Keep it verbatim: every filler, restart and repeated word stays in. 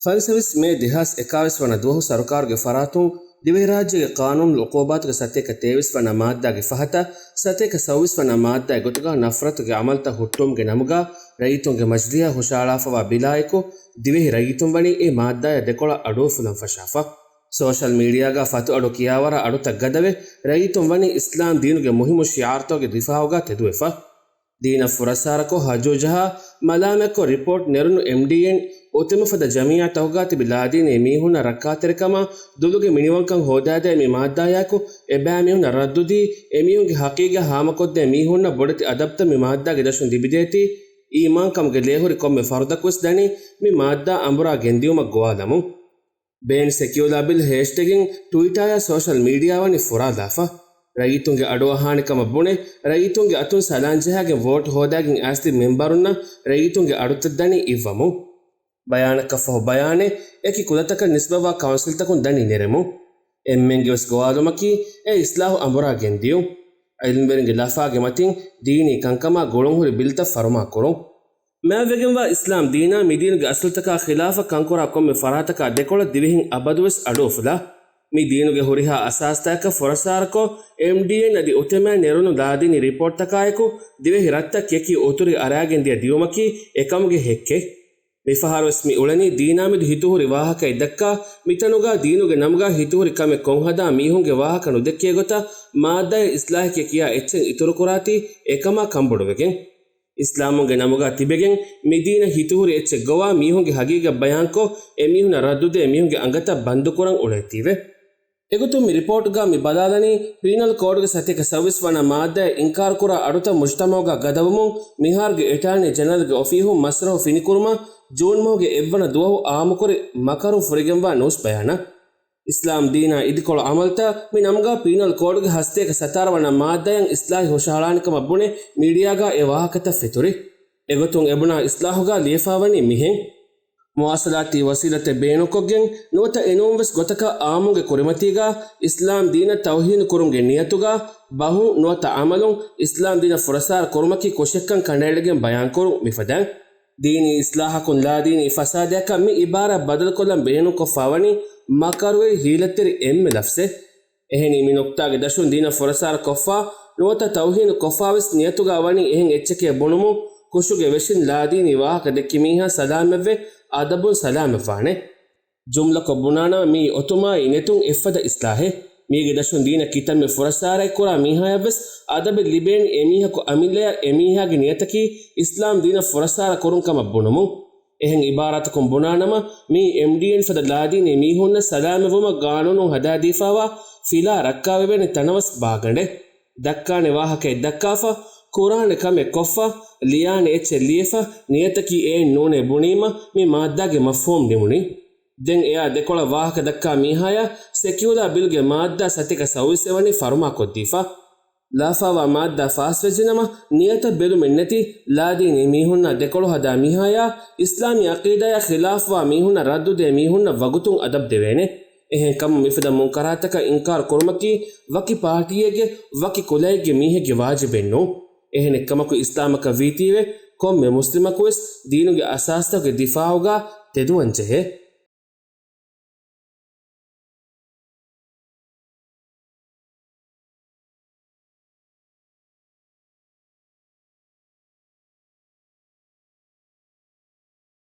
ފަންސަވީސް މޭ ދެހާސް އެކާވީސް ވަނަ ދުވަހު ސަރުކާރުގެ ފަރާތުން ދިވެހިރާއްޖޭގެ ޤާނޫނުލް ޢުޤޫބާތުގެ ސަތޭކަ ތޭވީސް ވަނަ މާއްދާގެ ފަހަތަށް ސަތޭކަ ސައުވީސް ވަނަ މާއްދާގެ ގޮތުގަ ނަފްރަތު ގެ ޢަމަލުތައް ހުއްޓުވުމުގެ ނަމުގަ ރައްޔިތުންގެ މަޖިލީހަށް ހުށަހަޅާފައިވާ ބިލާއެކު، ދިވެހި ރައްޔިތުން ވަނީ އެ މާއްދާޔާ ދެކޮޅަށް އަޑުއުފުލަން ފަށާފަ. ސޯޝަލް މީޑިއާގަ ފަތު އަޑު ކިޔާވަރަށް އަޑުތައް ގަދަވެ، ރައްޔިތުން ވަނީ އިސްލާމް ދީނުގެ މުހިއްމު ޝިޢާރުތަކުގެ ދިފާޢުގަ ތެދުވެފަ. ދީނަށް ފުރައްސާރަކޮށް، ހަޖޫ ޖަހާ، މަލާމަތްކޮށް ރިޕޯޓް ނެރުނު އެމްޑީއެން އުތެމެ ފަދަ ޖަމިއްޔާތަކުގަ ތިބި ލާދީނީ މީހުންނަށް ރައްކާތެރިކަމާ ދުލުގެ މިނިވަންކަން ހޯދާދޭ މި މާއްދާޔާއެކު، އެބައިމީހުންނަށް ރައްދުދީ، އެމީހުންގެ ޙަޤީޤަތް ހާމަކޮށްދޭ މީހުންނަށް ބޮޑެތި އަދަބުތައް މި މާއްދާގެ ދަށުން ލިބިދޭތީ، އީމާންކަމުގެ ލޭހުރި ކޮންމެ ފަރުދަކުވެސް ދަނީ މި މާއްދާ އަނބުރާ ގެންދިޔުމަށް ގޮވާލަމުން. ބޭން ސެކިއުލާ ބިލް ހޭޝްޓެގިން ޓުވިޓާޔާ ސޯޝަލް މީޑިއާ ވަނީ ފުރާލާފަ. ރައްޔިތުންގެ އަޑުއަހާނެ ކަމަށް ބުނެ، ރައްޔިތުންގެ އަތުން ސަލާން ޖަހާގެން ވޯޓް ހޯދާގެން އައިސް ތިބި މެމްބަރުންނަށް ރައްޔިތުންގެ އަޑުތައް ދަނީ އިއްވަމުން. ބަޔާނަކަށް ފަހު ބަޔާނެއް އެކި ކުލަތަކަށް ނިސްބަތްވާ ކައުންސިލްތަކުން ދަނީ ނެރެމުން. އެންމެންގެ ވެސް ގޮވާލުމަކީ އެ އިސްލާހު އަނބުރާ ގެންދިޔުން. ޢިލްމުވެރިންގެ ލަފާގެ މަތިން ދީނީ ކަންކަމާ ގުޅުންހުރި ބިލްތައް ފަރުމާކުރުން. މާތްވެގެންވާ އިސްލާމް ދީނާ މި ދީނުގެ އަސްލުތަކާ ޚިލާފަށް ކަންކުރާ ކޮންމެ ފަރާތަކާ ދެކޮޅަށް ދިވެހިން އަބަދުވެސް އަޑުއުފުލާ. މި ދީނުގެ ހުރިހާ އަސާސްތަކަކަށް ފުރައްސާރަކޮށް، އެމްޑީއެން އަދި އުތެމާ ނެރުނު ލާދީނީ ރިޕޯޓްތަކާއެކު، ދިވެހި ރަށްތައް ކިޔަކީ އުތުރި އަރާގެން ދިޔަ ދިޔުމަކީ އެކަމުގެ ހެއްކެއް. މިފަހަރުވެސް މި އުޅެނީ ދީނާމެދު ހިތުހުރި ވާހަކައެއް ދައްކާ، މިތަނުގަ ދީނުގެ ނަމުގަ ހިތުހުރި ކަމެއް ކޮށްހަދާ މީހުންގެ ވާހަކަ ނުދެއްކޭ ގޮތަށް މާއްދާޔަށް އިސްލާހެކޭ ކިޔާ އެއްޗެއް އިތުރުކުރާތީ އެކަމާ ކަންބޮޑުވެގެން. އިސްލާމުންގެ ނަމުގަ ތިބެގެން މި ދީނަށް ހިތުހުރި އެއްޗެއް ގޮވާ މީހުންގެ ހަގީގަތް ބަޔާންކޮށް، އެމީހުންނަށް ރައްދުދޭ މީހުންގެ އަނގަތައް ބަންދުކުރަން އުޅޭތީވެ. އެގޮތުން މި ރިޕޯޓްގަ މި ބަލާލަނީ، ޕީނަލް ކޯޑްގެ ސަތޭކަ ސައުވީސް ވަނަ މާއްދާއަށް އިންކާރުކުރާ އަޑުތައް މުޖްތަމަޢުގަ ގަދަވުމުން، މިހާރުގެ އެޓާނީ ޖެނެރަލްގެ އޮފީހުން މަސްރަހު ފިނިކުރުމަށް ޖޫން މަހުގެ އެއްވަނަ ދުވަހު އާއްމުކުރި މަކަރުން ފުރިގެންވާ ނޫސް ބަޔާނަށް. އިސްލާމް ދީނާ އިދިކޮޅު ޢަމަލުތައް މި ނަމުގަ ޕީނަލް ކޯޑްގެ ހަސަތޭކަ ސަތާރަ ވަނަ މާއްދާއަށް އިސްލާހެއް ހުށަހަޅާނެ ކަމަށް ބުނެ، މީޑިއާގަ އެ ވާހަކަތައް ފެތުރި. އެގޮތުން އެބުނާ އިސްލާހުގަ ލިޔެފާވަނީ މިހެން. މުވާޞަލާތީ ވަސީލަތެއް ބޭނުންކޮށްގެން ނުވަތަ އެނޫންވެސް ގޮތަކަށް އާއްމުންގެ ކުރިމަތީގަ އިސްލާމް ދީނަށް ތައުހީނު ކުރުމުގެ ނިޔަތުގަ ބަހުން ނުވަތަ ޢަމަލުން އިސްލާމް ދީނަށް ފުރައްސާރަ ކުރުމަކީ ކުށެއްކަން ކަނޑައެޅިގެން ބަޔާންކުރުން މިފަދައިން. ދީނީ އިސްލާހަކުން ލާދީނީ ފަސާދަޔަކަށް މި އިބާރާތް ބަދަލުކޮށްލަން ބޭނުންކޮށްފާވަނީ މަކަރުވެރި ހީލަތެރި އެންމެ ލަފްޒެއް. އެހެނީ މި ނުކްތާގެ ދަށުން ދީނަށް ފުރައްސާރަ ކޮށްފާ ނުވަތަ ތައުހީނު ކޮށްފާވެސް ނިޔަތުގަ ވަނީ އެހެން އެއްޗެކޭ ބުނުމުން ކުށުގެ ވެށިން ލާދީނީ ވާހަކަ ދެއްކި މީހާ ސަލާމަތްވެ އަދަބުން ސަލާމަތްވާނެ. ޖުމްލަކޮށް ބުނާނަމަ މީ އޮތުމާއި ނެތުން އެއްފަދަ އިސްލާހެއް. މީގެ ދަށުން ދީނަށް ކިތަންމެ ފުރައްސާރައެއް ކުރާ މީހާޔަށްވެސް އަދަބެއް ލިބޭނީ އެމީހަކު އަމިއްލަޔަށް އެމީހާގެ ނިޔަތަކީ އިސްލާމް ދީނަށް ފުރައްސާރަ ކުރުން ކަމަށް ބުނުމުން. އެހެން އިބާރާތަކުން ބުނާނަމަ މީ އެމްޑީއެން ފަދަ ލާދީނީ މީހުންނަށް ސަލާމަތްވުމަށް ގާނޫނުން ހަދާދީފާވާ ފިލާ ރައްކާވެވޭނެ ތަނަވަސް ބާގަނޑެއް. ދައްކާނެ ވާހަކައެއް ދައްކާފަ، ކުރާނެ ކަމެއް ކޮށްފަ، ލިޔާނެ އެއްޗެއް ލިޔެފަ، ނިޔަތަކީ އެއެއް ނޫނޭ ބުނީމަ މި މާއްދާގެ މަފްހޫމް ނިމުނީ. ދެން އެއާ ދެކޮޅަށް ވާހަކަ ދައްކާ މީހާޔަށް ސެކިއުލާ ބިލްގެ މާއްދާ ސަތޭކަ ސައުވީސް އެވަނީ ފަރުމާކޮށްދީފަ. ލާފާވާ މާއްދާ ފާސްވެއްޖެނަމަ، ނިޔަތަށް ބެލުމެއްނެތި ލާދީނީ މީހުންނާ ދެކޮޅު ހަދާ މީހާޔާ އިސްލާމީ ޢަޤީދާޔާ ޚިލާފުވާ މީހުންނަށް ރައްދުދޭ މީހުންނަށް ވަގުތުން އަދަބު ދެވޭނެ. އެހެންކަމުން މިފަދަ މުންކަރާތަކަށް އިންކާރު ކުރުމަކީ ވަކި ޕާޓީއެއްގެ ވަކި ކުލައެއްގެ މީހެއްގެ ވާޖިބެއްނޫން. އެހެނެއްކަމަކު އިސްލާމަކަށް ވީތީވެ، ކޮންމެ މުސްލިމަކުވެސް ދީނުގެ އަސާސްތަކުގެ ދިފާޢުގަ ތެދުވަންޖެހޭ.